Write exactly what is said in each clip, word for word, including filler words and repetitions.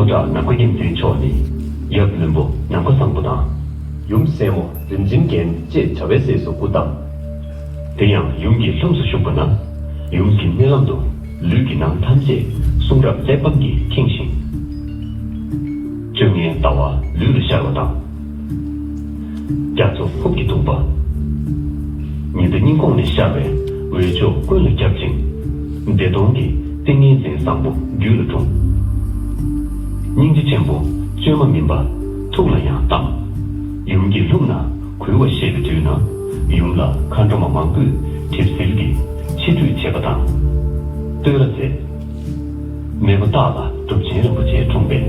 བྲག་ནམ་མཁའ་རྒྱལ་མཚན་མཆོག་ནི། ཡབ་བློན་པོ་ནམ་མཁའ་བཟང་པོ་དང་། ཡུམ་སྲས་མོ་རིག་འཛིན་རྒྱན་ཅེས་བྱ་བའི་སྲས་སུ་སྐུ་བལྟམས། དེ་ཡང་ཡུམ་གྱི་ལྷུམས་སུ་ཞུགས་པ་ན། ཡུམ་གྱི་མནལ་ལམ་དུ་ལུས་ཀྱི་ནང་ཐམས་ཅད་གསུང་རབ་གླེགས་བམ་གྱིས་ཁེངས་ཤིང་། བཅོ་ལྔའི་ཟླ་བ་ལུས་ལ་ཤར་བ་དང་། རྒྱ་མཚོ་ཕུབ་ཀྱིས་བརྡུངས་པ། ཉི་ཟླ་སྙིང་ཁོང་ནས་ཤར་བའི་འོད་ཕྱོགས་ཀུན་ལ་ཁྱབ་ཅིང་། བདེ་སྟོང་གི་ཏིང་ངེ་འཛིན་བཟང་པོ་རྒྱུད་ལ་འཁྲུངས། སྙིང་རྗེ་ཆེན་པོ་བཅོས་མ་མིན་པ་ཐུགས་ལ་ཡང་བལྟམས། ཡུམ་གྱི་ལྷུམས་ན་གུས་པ་བཞེས་པའི་དུས་ན། ཡུམ་ལ་མཁའ་འགྲོ་མ་མང་པོས་གྲིབ་བསིལ་གྱིས་ཕྱི་ཁྲུས་བྱེད་པ་དང་། བསྟོད་ར་མཛད། མེས་པོ་སྟག་ལ་གྲུབ་ཆེན་རིན་པོ་ཆེ་འཁྲུངས་པས།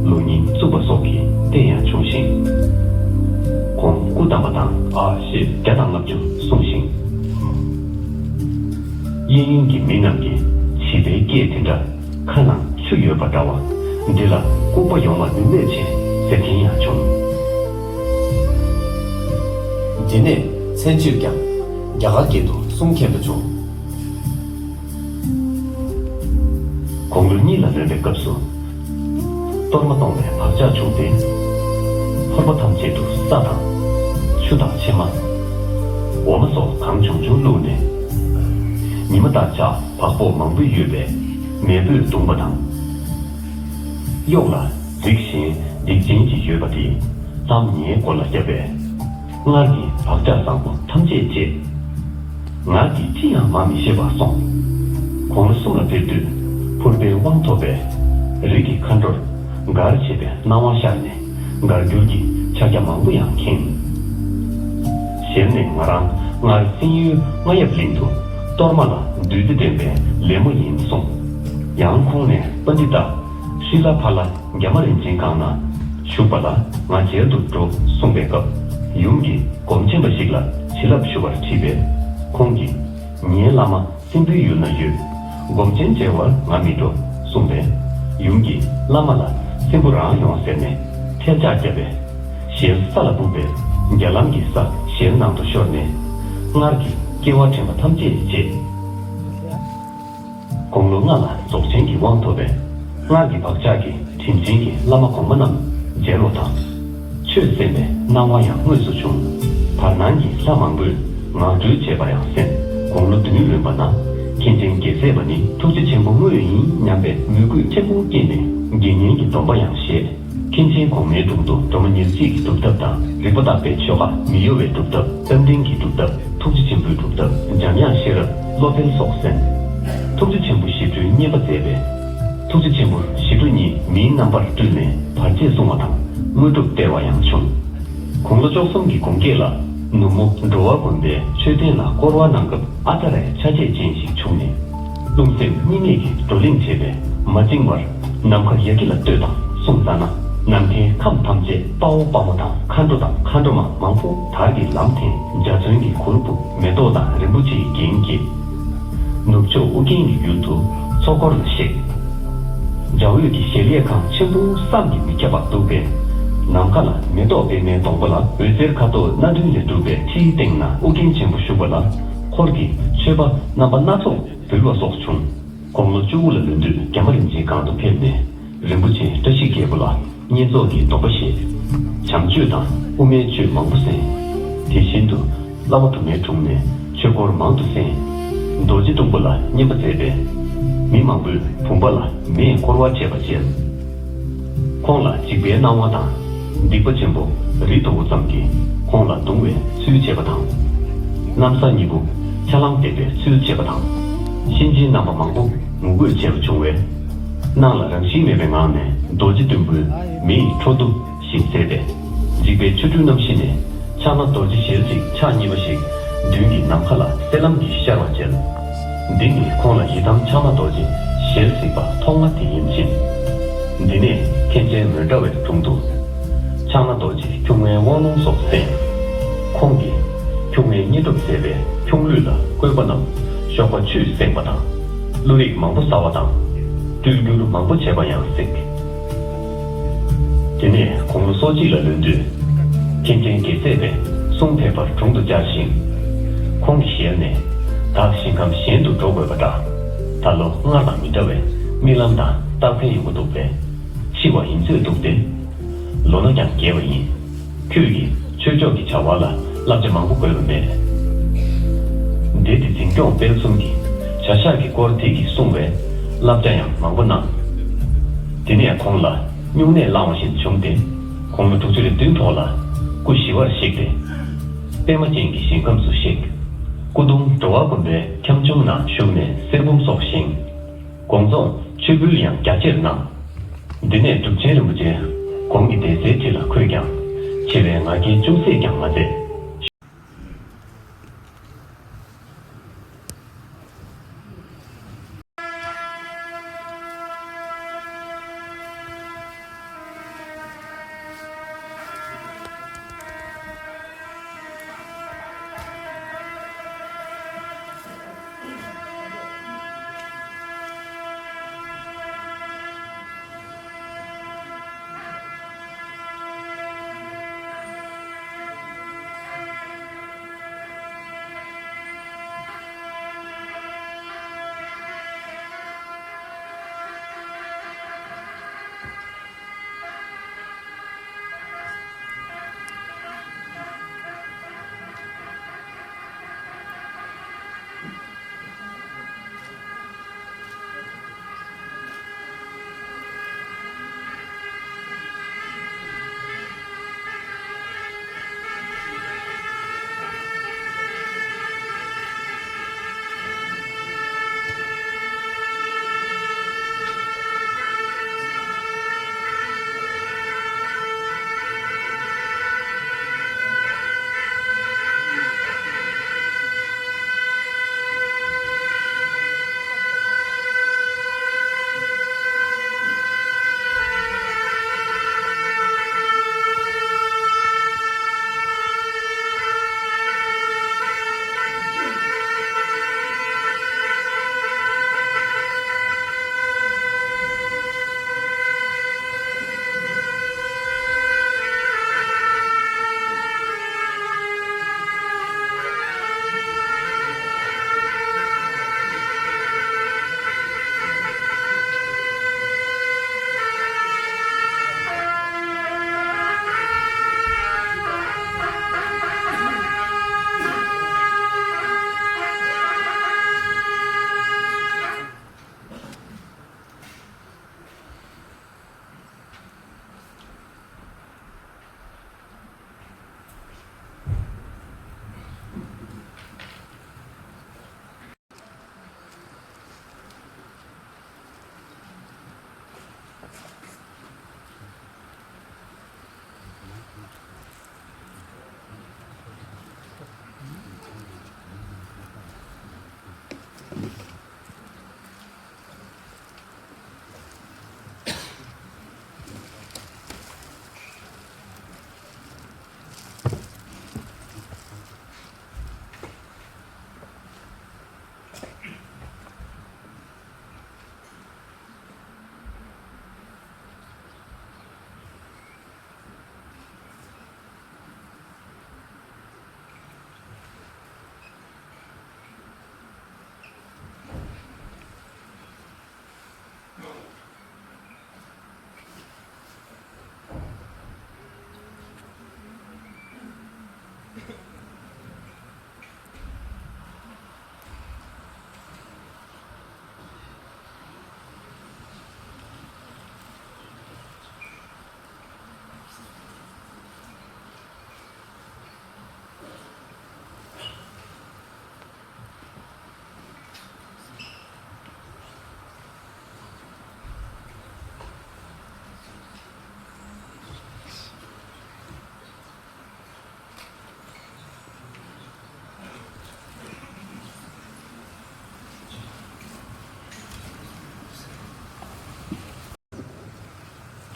ལོ་ཉིན་བཙུགས་པ་སོགས་ཀྱི་རྟེན་ཡང་བྱུང་ཞིང་། ཁོང་སྐུ་བལྟམས་པ་དང་ཨ་ཞེས་བརྒྱ་དང་ལྔ་བཅུ་གསུངས་ཤིང་། གཡས་གཡོན་གྱི་མི་རྣམས་ཀྱིས་བྱིས་པའི་སྐད་དེ་འདྲ་ཁ་ནང་ཆུ་ཡོད་པ་འདྲ་བ་འདི་ལ་ལྐུགས་པ་ཡོང་བ་མི་འདོད་ཅེས་ཟེར་མཁན་ཡང་བྱུང་། འདི་ནས་མཚན་བརྗོད་ཀྱང་རྒྱ་གར་སྐད་དུ་གསུང་མཁན་པོ་བྱུང་། དགུང་ལོ་གཉིས་ལ་ལོན་པའི་སྐབས་སུ། གཏོར་མ་གཏོང་བའི་བག་ཆགས་བྱུང་སྟེ། ཕོར་པ་ཐམས་ཅད་དུ་ས་དང་། ཆུ་དང་ཕྱེ་མ། འོ་མ་སོགས་གང་བྱུང་བྱུང་བླུགས་ནས། ཉི་མ་ལྟར་ཆར་བག་ཕོག་མང་པོ་ཡོད་པས་མེས་པོས་བརྡུངས་པ་དང་། གཡོག་ལ་རྫིག་གཞན་སྡིག་ཅན་ཅིག་ཡོད་པ་དེས་ལྷམ་ངའི་མགོ་ལ་བརྒྱབ་པས། སྔར་གྱི་བག་ཆགས་བཟང་པོ་ཐམས་ཅད་བརྗེད། ང་གིས་ཅི་ཡང་མ་མི་ཤེས་པར་སོང་། དགུང་ལོ་གསུམ་ལ་ཕེབས་དུས་ཕུར་པའི་དབང་ཐོབ་པས། རིགས་ཀྱི་མཁའ་འགྲོར་མགར་བྱེད་པའི་སྣང་བ་ཤར་ནས་མགར་འགྱུར་གྱི་ཕྱག་རྒྱ་མང་པོ་ཡང་མཁྱེན། ཞལ་ནས་ང་རང་སྔར་སྲིན་ཡུལ་རྔ་ཡབ་གླིང་དུ་གཏོར་མ་ལ་བདུད་རྩི་འདྲེན་པའི་ལད་མོ་ཡིན་གསུངས། ཡང་ཁོང་ནས་པཎྜི་ཏ་ཤྲི་ལ་ཕ་ལ་རྒྱ་མ་རིན་ཆེན་སྒང་ན་བཞུགས་པ་ལ་ང་མཇལ་དུ་འགྲོ་གསུངས་པའི་སྐབས། ཡུམ་གྱིས་སྒོམ་ཆེན་པ་ཞིག་ལ་བྱིན་རླབས་ཞུ་བར་དྲིས་པས། ཁོང་གིས་ངའི་བླ་མ་སྲིན་པོའི་ཡུལ་ན་ཡོད། སྒོམ་ཆེན་མཇལ་བར་ང་མི་འགྲོ་གསུངས་པས། ཡུམ་གྱིས་བླ་མ་ལ་སྲིན་པོ་རང་ཡོང་ཟེར་ནས་ཐལ་ལྕག་བརྒྱབ་པས། ཞལ་ས་ལ་སྦུབས་པས་རྒྱ་ལམ་གྱི་ས་ཞལ་ནང་དུ་ཤོར་ནས། སྔར་གྱི་སྐྱེ་བ་དྲན་པ་ཐམས་ཅད་བརྗེད། དགུང་ལོ་ལྔ་ལ་རྫོགས་ཆེན་གྱི་དབང་ཐོབ་པས། སྔར་གྱི་བག་ཆགས་ཀྱིས་དྲིན་ཆེན་གྱི་བླ་མ་གོང་མ་རྣམས་མཇལ་བ་དང་། ཆོས་གསན་པའི་སྣང་བ་ཡང་དངོས་སུ་བྱུང་། བར་སྣང་གི་ལྷ་མང་པོས་ངག་སྒྲོལ་བྱེད་པ་ཡང་གསན། དགུང་ལོ་བདུན་ལོན་པ་ན་མཁན་ཆེན་རྒྱལ་སྲས་པ་ནི་ཐུགས་རྗེ་ཆེན་པོ་དངོས་ཡིན་སྙམ་པའི་མོས་གུས་ཆེན་པོ་སྐྱེས་ནས་དགེ་བསྙེན་གྱི་སྡོམ་པ་ཡང་བཞེས། མཁན་ཆེན་གོང་མའི་དྲུང་དུ་སྒྲོལ་མ་ཉེར་གཅིག་གི་སྒྲུབ་ཐབས་དང་རིག་པ་བརྟག་པའི་ཆོ་ག་མི་གཡོ་བའི་སྒྲུབ་ཐབས། རྟ་མགྲིན་གྱི་སྒྲུབ་ཐབས། ཐུགས་རྗེ་ཆེན་པོའི་སྒྲུབ་ཐབས། འཇམ་དབྱངས་ཤེས་རབ། བློ་འཕེལ་སོགས་གསན། ཐུགས་རྗེ་ཆེན་པོ་ཞི་ཁྲོའི་བསྙེན་པ་མཛད་པས། ཐུགས་རྗེ་ཆེན་པོ་ཞི་ཁྲོ་གཉིས་མིའི་རྣམ་པར་སྤྲུལ་ནས་བར་ཆད་སྲུང་བ་དང་དངོས་གྲུབ་སྟེར་བ་ཡང་བྱུང་། དགུང་ལོ་བཅུ་གསུམ་གྱི་དགུང་སྐེག་ལ་ནུབ་མོ་འགྲོ་བ་དགོན་པའི་མཆོད་རྟེན་ལ་བསྐོར་བ་གནང་སྐབས། ཨ་ཏ་རའི་ཆ་བྱད་ཅན་ཞིག་བྱུང་ནས། རླུང་སེམས་གཉིས་མེད་ཀྱི་བགྲོ་གླེང་བྱས་པས་མ་བཅིངས་བར་ནམ་མཁའ་ཡ་གི་ལ་ལྟོས་དང་གསུངས་ཙ་ན། ནམ་མཁའི་ཁམས་ཐམས་ཅད་དཔའ་བོ་དཔའ་མོ་དང་མཁའ་འགྲོ་དང་མཁའ་འགྲོ་མ་མང་པོ་དར་གྱི་ལམ་འཐེན། འཇའ་ཚོན་གྱི་གུར་ཕུབ། མེ་ཏོག་དང་རིན་པོ་ཆེའི་རྒྱན་བཀོད། ནུབ་ཕྱོགས་ཨུ་རྒྱན་གྱི་ཡུལ་དུ་ཚོགས་འཁོར་ལ་གཤེགས། འཇའ་འོད་ཀྱི་གཞལ་ཡས་ཁང་ཆེན་པོ་བསམ་གྱིས་མི་ཁྱབ་པ་འདུག་པས། ནམ་མཁའ་ལ་མེ་ཏོག་པདྨའི་སྡོང་པོ་ལ་འོད་ཟེར་ཁ་དོག་སྣ་བདུན་ལས་གྲུབ་པའི་ཁྲིའི་སྟེང་ན་ཨུ་རྒྱན་ཆེན་པོ་བཞུགས་པ་ལ་འཁོར་གྱི་མཆོད་པ་རྣམ་པ་སྣ་ཚོགས་འབུལ་བ་སོགས་བྱུང་། དགུང་ལོ་བཅུ་དགུ་ལ་ལོན་དུས་རྒྱ་མ་རིན་ཆེན་སྒང་དུ་ཕེབས་ནས་རིན་པོ་ཆེ་བཀྲ་ཤིས་རྒྱལ་པོ་ལ་བསྙེན་རྫོགས་ཀྱི་སྡོམ་པ་བཞེས། བྱམས་ཆོས་དང་དབུ་མའི་ཆོས་མང་པོ་གསན། དེ་བཞིན་དུ་བླ་མ་དུ་མའི་དྲུང་ནས་ཆོས་འཁོར་མང་དུ་གསན། རྡོ་རྗེ་གདུང་པ་ལ་བསྙེན་པ་མཛད་པས། མི་མང་པོས་བུམ་པ་ལ་མེས་བསྐོར་བ་བྱས་པ་མཇལ། ཁོང་ལ་འཇིགས་པའི་སྣང་བ་དང་། སྡིག་པ་ཆེན་པོ་རི་མཐོ་པོ་ཙམ་གྱིས་ཁོང་ལ་གདུང་བའི་ཚུལ་བྱེད་པ་དང་། གནམ་ས་གཉིས་པོ་ཆ་ལང་འདེབས་པའི་ཚུལ་བྱེད་པ་དང་། གཤིན་རྗེའི་རྣམ་པ་མང་པོ་ངུ་དགོད་བྱས་པ་བྱུང་བས། སྣང་ལ་རང་བཞིན་མེད་པའི་ངང་ནས་རྡོ་རྗེ་གདུང་པའི་མེ་ཡི་འཕྲོ་འདུ་ཞིག་མཛད་པས། འཇིགས་པའི་ཆོ་འཕྲུལ་རྣམ་བཞི་ནས་ཕྱག་ན་རྡོ་རྗེ་ཞལ་གཅིག་ཕྱག་གཉིས་པ་ཞིག་མདུན་གྱི་ནམ་མཁའ་ལ་གསལ་ལམ་གྱིས་ཤར་བ་མཇལ། འདི་ནི་ཁོང་ལ་ཡི་དམ་ཕྱག་ན་རྡོ་རྗེ་ཞལ་གཟིགས་པ་ཐོག་མ་དེ་ཡིན་ཕྱིན། འདི་ནས་མཁན་ཆེན་མོན་གྲྭ་བའི་དྲུང་དུ་ཕྱག་ན་རྡོ་རྗེ་ཁྱུང་ལྔའི་དབང་ལུང་སོགས་གསན། ཁོང་གིས་ཁྱུང་ལྔའི་བསྙེན་སྒྲུབ་མཛད་པའི་ཁྱུང་གླུད་ལ་བཀོད་པ་རྣམས་ཞོགས་པ་ཆུས་བསྲེགས་པ་དང་། བླུ་རིགས་མང་པོ་ཟ་བ་དང་། སྤྲུལ་བསྒྱུར་མང་པོ་བྱས་པ་ཡང་གཟིགས། དེ་ནས་དགུང་ལོ་སོ་གཅིག་ལ་ལོན་དུས། མཁན་ཆེན་རྒྱལ་སྲས་པས་གསུང་ཕེབས་པར་དྲུང་དུ་བཅར་ཞིང་། ཁོང་གི་ཞལ་ནས། བདག་ཞིང་ཁམས་གཞན་དུ་འགྲོ་དགོས་པ་འདྲ། ད་ལོ་སྔར་དང་མི་འདྲ་བའི་རྨི་ལམ་དང་རྟགས་མཚན་ཡོང་གི་འདུག་པས། ཤི་བ་ཡིན་ཚོད་འདུག་སྟེ། ལོ་ན་ཀྱང་རྒས་པ་ཡིན། ཁྱོད་ཀྱིས་ཆོས་ཕྱོགས་ཀྱི་བྱ་བ་ལ་བསླབ་བྱ་མང་པོ་དགོས་པ་མེད། འདི་དེ་འཛིན་སྐྱོང་སྤེལ་གསུམ་གྱི་བྱ་གཞག་གི་སྐོར་ཐད་ཀྱིས་གསུངས་པའི་བསླབ་བྱ་ཡང་མང་པོ་གནང་། དེ་ནས་ཁོང་ལ་སྨྱུང་གནས་བླང་བ་བཞིན་བྱུང་སྟེ། དགུང་ལོ་དྲུག་ཅུ་རེ་བདུན་ཐོག་ལ་སྐུ་ཞི་བར་གཤེགས་ཏེ། པདྨ་ཅན་གྱི་ཞིང་ཁམས་སུ་གཤེགས། སྐུ་གདུང་འགྲོ་བ་དགོན་པའི་ཁྱམས་ཆུང་ན་བཞུགས་ནས་གསེར་བུམ་སོགས་བཞེངས། དགོངས་རྫོགས་མཆོད་འབུལ་ཡང་རྒྱ་ཆེར་གནང་། འདི་ནས་གྲུབ་ཆེན་རིན་པོ་ཆེ་དགོངས་ཀྱི་དད་སའི་ཁྲི་ལ་འཁོད་ཀྱང་། ཆེ་བའི་ང་རྒྱལ་ཅུང་ཟད་ཀྱང་མ་མཛད།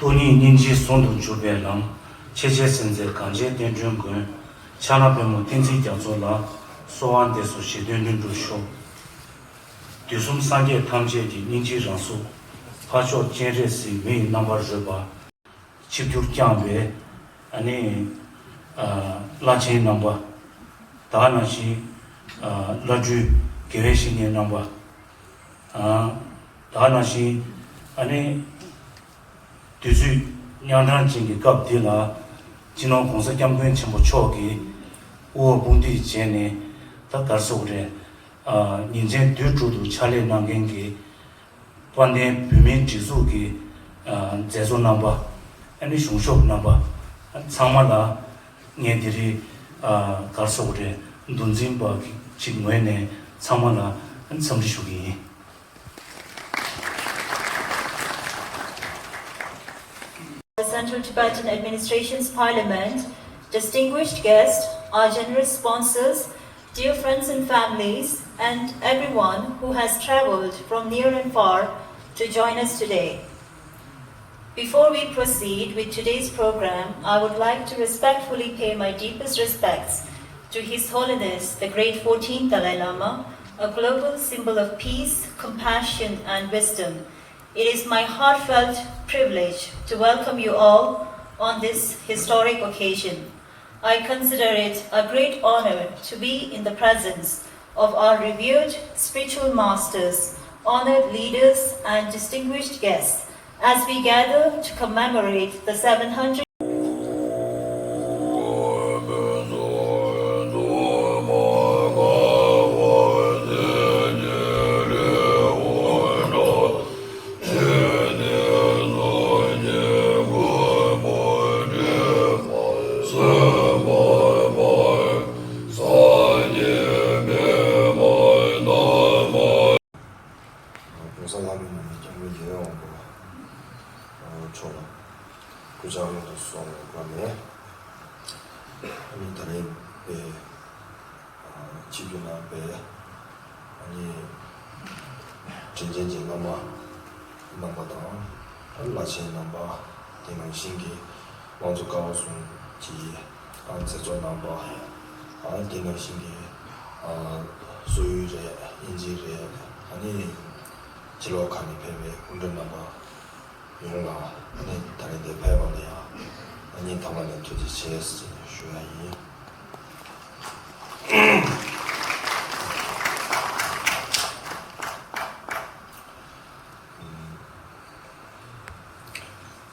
སྟོང་ཉིད་སྙིང་རྗེ་ཟུང་དུ་འཇུག་པའི་ལམ། ཆེ་ཕྱིར་སེམས་འཚལ་གངས་ཅན་བསྟན་འགྲོའི་མགོན། ཕྱག་ན་པདྨོ་བསྟན་འཛིན་རྒྱ་མཚོ་ལ། གསོལ་བ་འདེབས་སོ་བཞེད་དོན་ལྷུན་གྲུབ་ཤོག། དུས་གསུམ་སངས་རྒྱས་ཐམས་ཅད་ཀྱི་སྙིང་རྗེའི་རང་གཟུགས། འཕགས་མཆོག་སྤྱན་རས་གཟིགས་མི་ཡི་རྣམ་པར་རོལ་པ། ཆིབས་བསྒྱུར་བསྐྱངས་པའི་ཨ་ནི་ཨ་བླ་ཆེན་རྣམ་པ། ད་ག་ནང་བཞིན་ཨ་བླ་སྤྲུལ་དགེ་བའི་བཤེས་གཉེན་རྣམ་པ། ཨ་ད་ག་ནང་བཞིན་ཨ་ནི་ དུས་ཚོད་རྙོག་དྲ་ཅན་གྱི་སྐབས་འདི་ལ། སྤྱི་ནོར་༸གོང་ས་༸སྐྱབས་མགོན་ཆེན་པོ་མཆོག་གིས་དབུ་འོག་དཔུང་སྡེ་བྱས་ནས། ད་ག་རེ་ཟེར་དགོས་རེད། ཨ། ཉིན་མཚན་དུས་དྲུག་ཏུ་ཕྱག་ལས་གནང་མཁན་གྱི་དཔལ་ལྡན་བོད་མིའི་སྒྲིག་འཛུགས་ཀྱི། ཨ། མཛད་གཙོ་རྣམ་པ། ཨ་ནི་གཞུང་ཞབས་རྣམ་པ་ཚང་མ་ལ། ངས་འདི་རིང་། ཨ། ག་རེ་ཟེར་དགོས་རེད། འདུ་འཛོམས་པ་ཞིག་ངོས་ནས་ཚང་མ་ལ་འཚམས་འདྲི་ཞུ་གི་ཡིན། The Central Tibetan Administration's Parliament, distinguished guests, our generous sponsors, dear friends and families, and everyone who has traveled from near and far to join us today. Before we proceed with today's program, I would like to respectfully pay my deepest respects to His Holiness the Great fourteenth Dalai Lama, a global symbol of peace, compassion, and wisdom. It is my heartfelt privilege to welcome you all on this historic occasion. I consider it a great honor to be in the presence of our revered spiritual masters, honored leaders, and distinguished guests as we gather to commemorate the seven hundred༸གོང་ས་ལྷ་མོའི་ནང་ནས་སྐྱབས་མགོན་རྒྱལ་བའི་དབང་པོ་མཆོག་ལ་སྐུ་ཕྱྭ་ཡོངས་སུ་གསོལ་བའི་སྒོ་ནས། ཨ་ནི་ད་རེས་པའི་ཆིབས་བསྒྱུར་གནང་བའི་ཨ་ནི་དྲིན་ཅན་གྱི་བླ་མ་རྣམ་པ་དང་། བླ་ཆེན་རྣམ་པ། དེ་ནང་བཞིན་གྱི་དམངས་གཙོ་ཀ་བ་གསུམ་གྱི་ཨ་མཛད་གཙོ་རྣམ་པ། ཨ་དེ་ནང་བཞིན་གྱི་ཨ་སོག་ཡུལ་རེད། དབྱིན་ཇི་རེད། ཨ་ནི་ཕྱི་ལོགས་ཁག་ནས་ཕེབས་པའི་སྐུ་མགྲོན་རྣམ་པ་ཡོངས་ལ། ཨ་ནི་ད་རེས་འདིར་ཕེབས་པ་ལ་ཡང་སྙིང་ཐག་པ་ནས་ཐུགས་རྗེ་ཆེ་ཞེས་ཞུ་ཡ་ཡིན།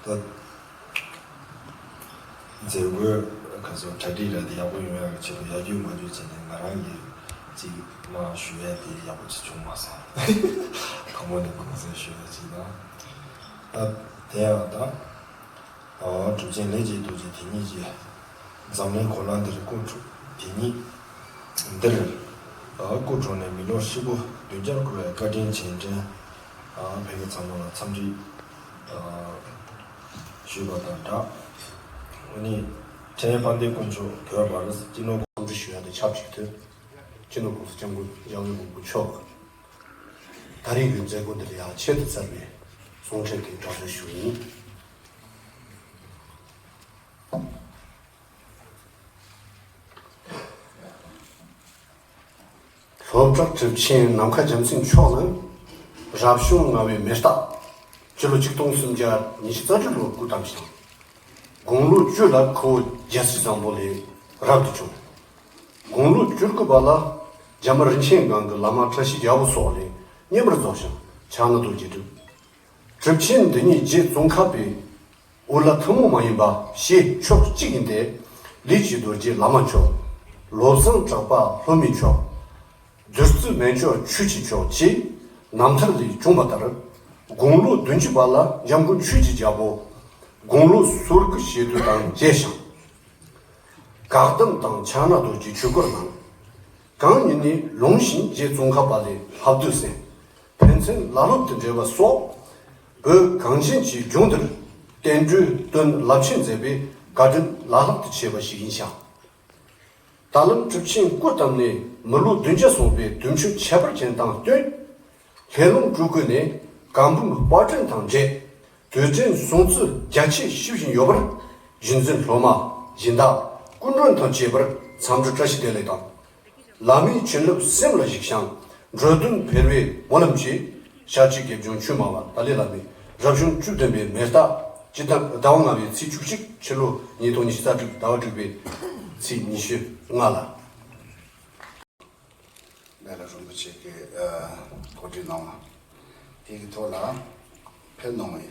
ད་མཛད་སྒོའི་ག་ཚོད་གྲ་སྒྲིག་ར་དེ་ཡག་པོ་ཡོང་ཡག་གི་ཆེད་དུ་ཡར་རྒྱུག་མར་རྒྱུག་བྱས་ནས། ང་རང་གིས་ཅིག་མར་ཞུ་ཡས་དེ་ཡག་པོ་ཅིག་བྱུང་མ་སོང་། དང་པོ་ནས་གོང་གསལ་ཞུ་ཡས་ཅིག་དང་། ད་དེ་ཡང་ད། ཨ། གྲུབ་ཆེན་ལས་ཀྱི་རྡོ་རྗེ་དེ་ཉིད་ཀྱིས་འཛམ་གླིང་གོ་ལ་འདིར་སྐུ་འཁྲུངས། དེ་ཉིད་འདིར། ཨ། སྐུ་འཁྲུངས་ནས་མི་ལོ་ཧྲིལ་པོ་བདུན་བརྒྱར་འཁོར་བའི་བཀའ་དྲིན་རྗེས་དྲན། ཨ། ཕ་གི་ཚང་མ་ལ་འཚམས་འདྲི། ཨ། ཞུས་པ་དང་སྦྲགས། ཨ་ནི་ཕྲན་དཔལ་ལྡན་དཀོན་མཆོག་བོད་བར་སྤྱི་ནོར་འཚམས་འདྲི་ཞུ་ཡ་དང་ཆབས་ཅིག་ཏུ། སྤྱི་ནོར་༸གོང་ས་༸སྐྱབས་མགོན་རྒྱལ་བའི་དབང་པོ་མཆོག་ད་རེས་ཀྱི་མཛད་སྒོ་འདི་ལ་ཡང་ཆེད་དུ་བཅར་བའི་གསུང་འཕྲིན་དེ་བསྒྲགས་བརྗོད་ཞུ་ཡིན། ལྷོ་བྲག་གྲུབ་ཆེན་ནམ་མཁའ་རྒྱལ་མཚན་མཆོག་ནི་རབ་བྱུང་ལྔ་བའི་མེ་རྟ། སྤྱི་ལོ་ཆིག་སྟོང་སུམ་བརྒྱ་ཉི་ཤུ་རྩ་དྲུག་ལོར་སྐུ་བལྟམས་ཤིང་། དགུང་ལོ་བཅུ་ལ་ཁུ་བོ་རྒྱལ་སྲས་བཟང་པོ་ལས་རབ་ཏུ་བྱུང་། དགུང་ལོ་བཅུ་དགུ་པ་ལ་རྒྱ་མི་རིན་ཆེན་སྒང་གི་བླ་མ་བཀྲ་ཤིས་རྒྱལ་པོ་སོགས་ལས་རྙིང་པར་རྫོགས་ཤིང་ཕྱག་ན་རྡོ་རྗེ་བསྒྲུབས། གྲུབ་ཆེན་འདི་ཉིད་རྗེ་ཙོང་ཁ་པའི་འོ་ལ་ཐུན་མོང་མ་ཡིན་པ་ཞེས་ཕྱོགས་གཅིག་ཡིན་ཏེ། ལས་ཀྱི་རྡོ་རྗེ་བླ་མ་མཆོག། བློ་བཟང་གྲགས་པ་ལྷོ་མི་མཆོག། བདུད་རྩི་སྨན་མཆོག་ཆོས་ཀྱི་མཆོག་བཅས་རྣམ་ཐར་ལས་བྱུང་བ་ལྟར། དགུང་ལོ་བདུན་ཅུ་པ་ལ་འཇམ་མགོན་ཆོས་ཀྱི་རྒྱལ་པོ་དགུང་ལོ་སོ་དགུ་བཞེས་དུས་དང་མཇལ་ཞིང་། བཀའ་གདམས་དང་ཕྱག་ན་རྡོ་རྗེའི་ཆོས་སྐོར་གནང་། གང་ཉིད་ནས་ལུང་བཞིན་རྗེ་ཙོང་ཁ་པ་ལས་ལྷག་བསྡུས་གསན། ཕན་ཚུན་བླ་སློབ་ཏུ་འབྲེལ་བ་སོགས། བོད་གངས་ཅན་གྱི་ལྗོངས་འདིར་བསྟན་འགྲོའི་དོན་རླབས་ཆེན་མཛད་པའི་བཀའ་དྲིན་བླ་ལྷག་ཏུ་ཆེ་བ་ཞིག་ཡིན་ཞིང་། ད་ལམ་གྲུབ་ཆེན་སྐུ་བལྟམས་ནས་མི་ལོ་བདུན་བརྒྱ་སོང་བའི་དུས་མཆོད་ཁྱད་པར་ཅན་དང་བསྟུན། ལྷོ་ལུང་སྤྲུལ་སྐུ་ནས་བཀའ་འབུམ་པར་སྐྲུན་དང་འབྲེལ། དུས་དྲན་སྲུང་བརྩི་རྒྱ་ཆེ་ཞུ་བཞིན་ཡོད་པར། རྗེ་བཙུན་སློབ་མ་སྦྱིན་བདག་སྐུ་མགྲོན་དང་བཅས་པར་འཚམས་འདྲི་བཀྲ་ཤིས་བདེ་ལེགས་དང་། བླ་མའི་བྱིན་རླབས་སེམས་ལ་ཞུགས་ཤིང་། འགྲོ་དོན་འཕེལ་བའི་སྨོན་ལམ་གྱིས། ཤར་ཕྱོགས་དགེ་སྦྱོང་ཆོས་སྨྲ་བ་ཏཱ་ལའི་བླ་མའི་རབ་བྱུང་བཅུ་བདུན་པའི་མེ་རྟ། སྤྱི་ཟླ་ཟླ་བ་ལྔ་པའི་ཚེས་བཅུ་གཅིག་ཕྱི་ལོ་ཉིས་སྟོང་ཉི་ཤུ་རྩ་དྲུག་ཟླ་བ་དྲུག་པའི་ཚེས་ཉི་ཤུ་ལྔ་ལ། ལས་སླ་རིན་པོ་ཆེ་གིས་གོ་སྒྲིག་གནང་བ་དེ་གི་ཐོག་ལ་ཕེབས་གནང་བའི་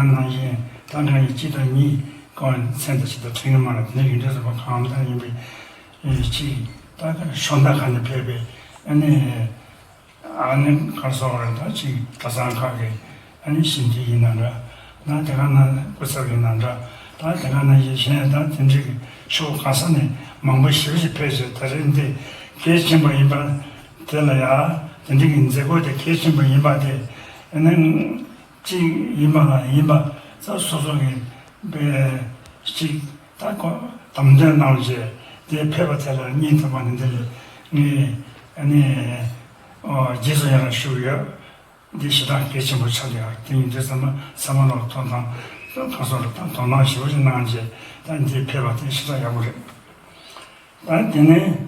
ག་ནང་བཞིན་ད་ང་ཡི་གཅིག་དང་གཉིས་ཀོ་མཚན་དང་ཅི་དང་ཕྲེང་ངེ་མ་ལ་དེ་ནས་ཡོན་ཏན་ཟབ་པ་གང་དང་ཡིན་པའི་ཅིག་ད་ཤོ་མདའ་ག་ནས་ཕེབས་པའི་ཨ་ནི། ཨ་ནི་ག་སོགས་རེད། ད་ཅིག་གྲྭ་ཚང་ཁག་གི་ཨ་ནི་ཞིང་སྡེ་ཡིན་ན་འདྲ། ད་དེ་ག་ན་སྐུ་ཚབ་ཡིན་ན་འདྲ། ད་དེ་ག་ན་ཡེ་ཤེས་ད་དེ་འདྲའི་ཕྱོགས་གང་ས་ནས་མང་པོ་ཞེ་པོ་ཞིག་ཕེབས་བྱས། ད་རེས་འདི་གལ་ཆེན་པོ་ཡིན་པ་དེ་ལ་ཡ། དེ་འདྲའི་གི་མཛད་སྒོ་དེ་གལ་ཆེན་པོ་ཡིན་པ་དེ་ཨ་ནི་ཅིག་ཡིན་པ་ལ་ཡིན་པ་ད་སོ་སོ་གི་པའི་ཅིག་ད་ཁོ་དམ་དོན་གནང་བྱས་དེ་ཕེབས་པ་དེ་ལ་སྙིང་ཐག་པ་ནས་འདི་ལས་ངས་ཨ་ནི། ཨོ། རྗེས་སུ་ཡང་ཞུ་ཡོད། འདི་ཞེ་དྲག་གལ་ཆེན་པོ་ཆགས་ཀྱི་ཡོད། དེ་ཡིན་དུས་ཚང་མ་ཚང་མ་ལོག་ཐོག་དང་ཐོག་སོགས་ལ་དང་དོ་སྣང་ཞེ་པོ་ཞིག་གནང་རྗེས་ད་འདི་ཕེབས་པ་དེ་ཞེ་དྲག་ཡག་པོ་རེད། ཨ་དེ་ནས།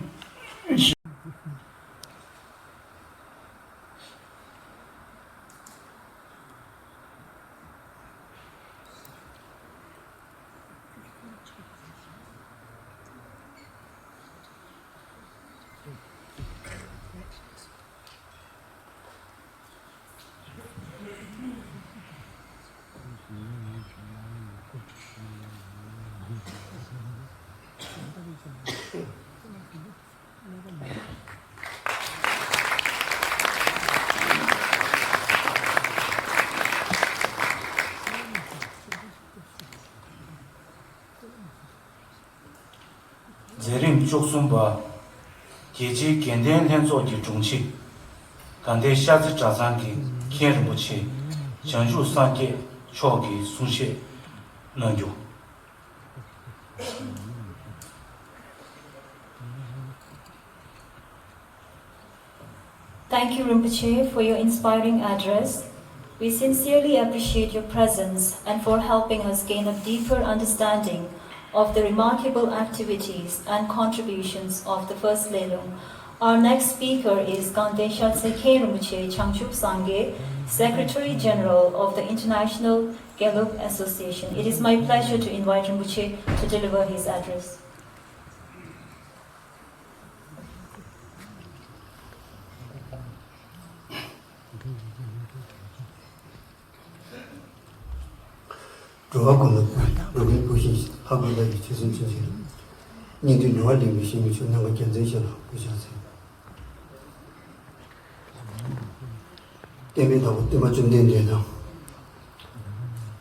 མཛད་རིམ་བཅུ་གསུམ་པ། རྒྱལ་སྤྱིའི་དགེ་ལྡན་ལྷན་ཚོགས་ཀྱི་དྲུང་ཆེ། དགའ་ལྡན་ཤར་རྩེ་གྲྭ་ཚང་གི་མཁན་རིན་པོ་ཆེ་བྱང་ཆུབ་སངས་རྒྱས་མཆོག་གིས་གསུང་བཤད་གནང་རྒྱུ། Thank you, Rinpoche, for your inspiring address. We sincerely appreciate your presence and for helping us gain a deeper understanding of the remarkable activities and contributions of the First Lelung. Our next speaker is Gangten Shaltse Khen Rinpoche Changchup Sangye, Secretary General of the International Gelug Association. It is my pleasure to invite Rinpoche to deliver his address. འགྲོ་བ་ཀུན་ལ་འགྲོ་ཀུན་བཀོད་ཤིང་ལྷ་ཀུན་ལ་ཡི་ཆོས་སེམས་ཅན་ཞིག་སྙིང་ཐུན་འགྲོ་བ་ལེན་པའི་ཞིང་མི་ཆོས་ནམ་མཁའ་རྒྱལ་མཚན་ཞིག་ལ་གུས་ཕྱག་འཚལ། བསྟན་པའི་བདག་པོ་སྟོན་པ་བཅོམ་ལྡན་འདས་དང་།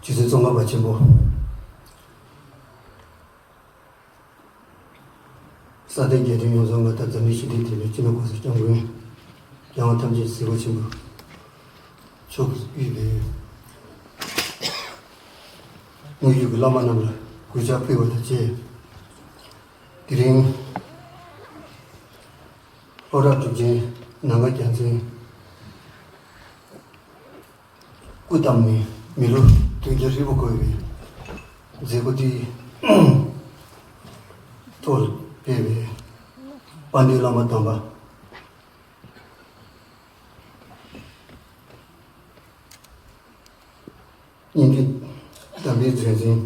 རྗེ་བཙུན་ཙོང་ཁ་པ་ཆེན་པོ། ས་སྟེང་རྒྱལ་ཕྲན་ཡོངས་སུ་མངའ་བདག་འཛམ་གླིང་ཞི་བདེའི་དེད་དཔོན་སྤྱི་ནོར་༸གོང་ས་༸སྐྱབས་མགོན་རྒྱལ་དབང་ཐམས་ཅད་གཟིགས་པ་ཆེན་པོ་མཆོག་གིས་དབུས་པའི་དངོས་ཡོད་ཀྱི་བླ་མ་རྣམས་ལ་གུས་ཕྱག་ཕུལ་བ་དང་བཅས། དེ་རིང་ལྷོ་བྲག་གྲུབ་ཆེན་ནམ་མཁའ་རྒྱལ་མཚན། སྐུ་བལྟམས་ནས་མི་ལོ་བདུན་བརྒྱ་ཧྲིལ་པོ་འཁོར་བའི་མཛད་སྒོ་དེའི་ཐོག་ཕེབས་པའི་དཔལ་ལྡན་བླ་མ་དམ་པ། སྙིང་ཐུན་དམ་པའི་མཛད་འཛིན་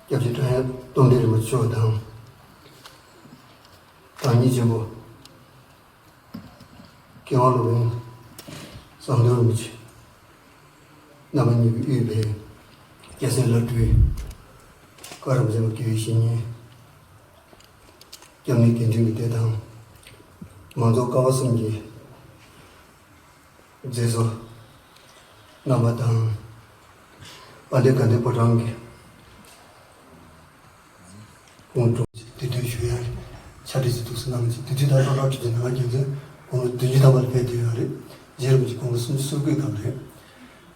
སྐྱབས་རྗེ་ཁྲ་ཡང་སྟོབས་ལྡན་རིན་པོ་ཆེ་མཆོག་དང་། བདག་ཉིད་ཆེན་པོ་མཁས་དབང་སློབ་དཔོན་ཟམ་གདོང་རིན་པོ་ཆེ། རྣམ་པ་གཉིས་ཀྱིས་དབུས་པའི་སྐྱ་སེར་བླ་སྤྲུལ། བཀའ་རབ་འབྱམས་པ་དགེ་བའི་བཤེས་གཉེན། སྐྱབས་གནས་དགེ་འདུན་གྱི་སྡེ་དང་། མང་ཚོགས་ཀ་བ་གསུམ་གྱི་མཛད་གཙོ་རྣམ་པ་དང་། དཔལ་ལྡན་དགའ་ལྡན་ཕོ་བྲང་གི་ཁོང་ཁྲོ་དེ་དུས་ཞུ་ཡ་རེད། ཕྱག་བྲིས་ཚོ་འདུག་སེ་གནང་གི་ཅིག་དེ་དུས་ད་ལྷོ་བྲག་གྲུབ་ཆེན་ནམ་མཁའ་རྒྱལ་མཚན་དགུང་ལོ་བདུན་ཅུ་ཐམ་པ་ལ་ཕེབས་བསྡད་ཡོད་རེད། རྗེ་རིན་པོ་ཆེ་དགུང་ལོ་སུམ་ཅུ་སོ་དགུའི་སྐབས་རེད།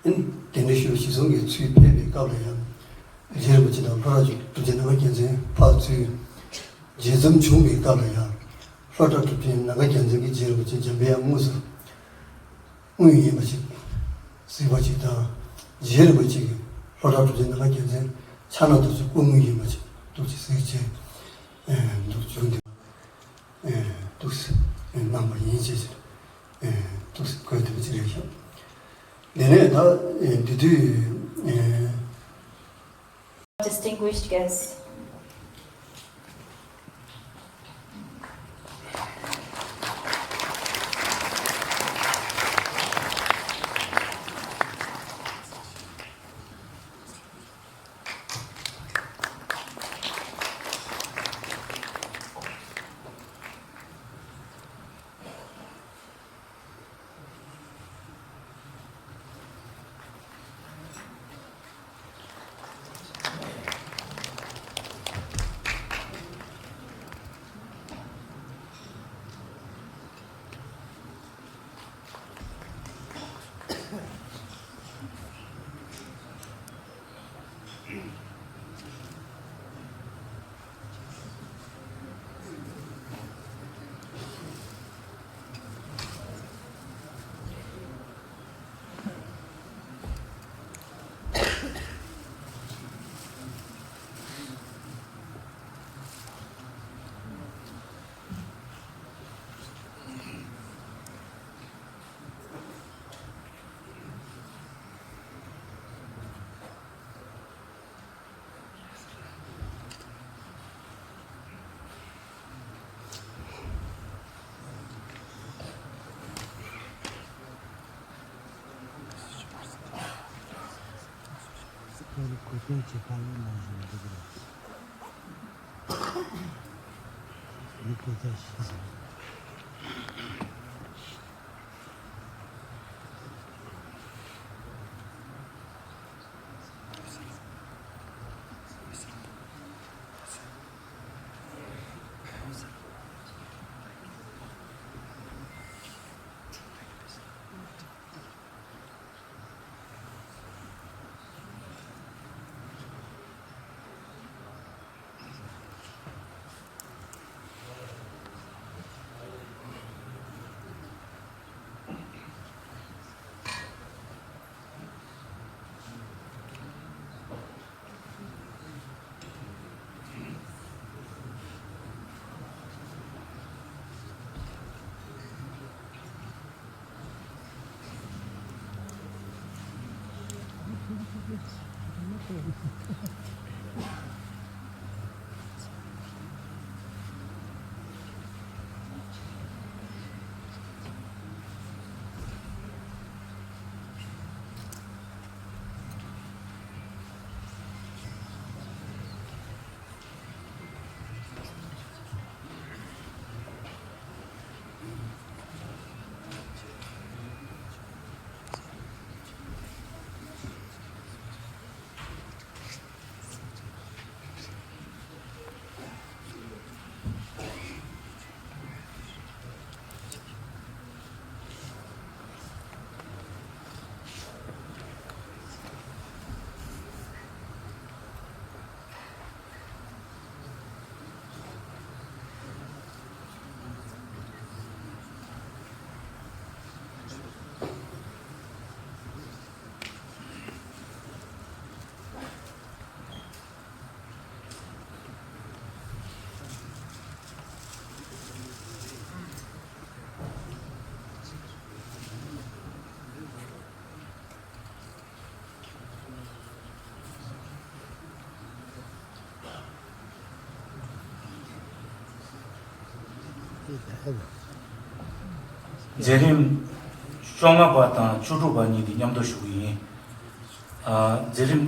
ཨིན། དེ་འདྲ་ཞུ་བ་གཞི་བཟུང་གི་ཚུལ་ཕེབས་པའི་སྐབས་ལ་ཡང་། རྗེ་རིན་པོ་ཆེ་དང་ལྷོ་བྲག་གྲུབ་ཆེན་ནམ་མཁའ་རྒྱལ་མཚན་ཕར་ཚུར་མཇལ་འཛོམས་བྱུང་བའི་སྐབས་ལ་ཡང་། ལྷོ་བྲག་གྲུབ་ཆེན་ནམ་མཁའ་རྒྱལ་མཚན་གྱིས་རྗེ་རིན་པོ་ཆེ་འཇམ་པའི་དབྱངས་དངོས་སུ་དངོས་ཡིན་པ་ཅིག་གཟིགས་པ་ཅིག་དང་། རྗེ་རིན་པོ་ཆེ་གིས་ལྷོ་བྲག་གྲུབ་ཆེན་ནམ་མཁའ་རྒྱལ་མཚན་ཕྱག་ན་རྡོ་རྗེ་སྐུ་དངོས་ཡིན་པ་ཅིག་འདུག་ཅིག་གཟིགས་བྱས། ཨེ་འདུག་བྱུང་སྟེ། ཨེ་འདུག་སེ་གནང་བ་ཡིན་ཅེས་ཨེ་འདུག་སེ་གོ་དེ་མི་ཅི་རེད་ཤག་དེ་ནས་ད་ཨེ་འདི་དུས་ཨེ། Distinguished guests. ཁོ་རང་གོ་སྟོན་བྱེད་པ་ཡིན་ནང་བཞིན་འགྲིག་གི་རེད། མི་སྐད་ཆ་བཤད་ཟིན། མཛད་རིམ་བཅོ་ལྔ་པ་དང་བཅུ་དྲུག་པ་གཉིས་ཀྱི་མཉམ་དུ་ཞུ་གི་ཡིན། ཨ། མཛད་རིམ་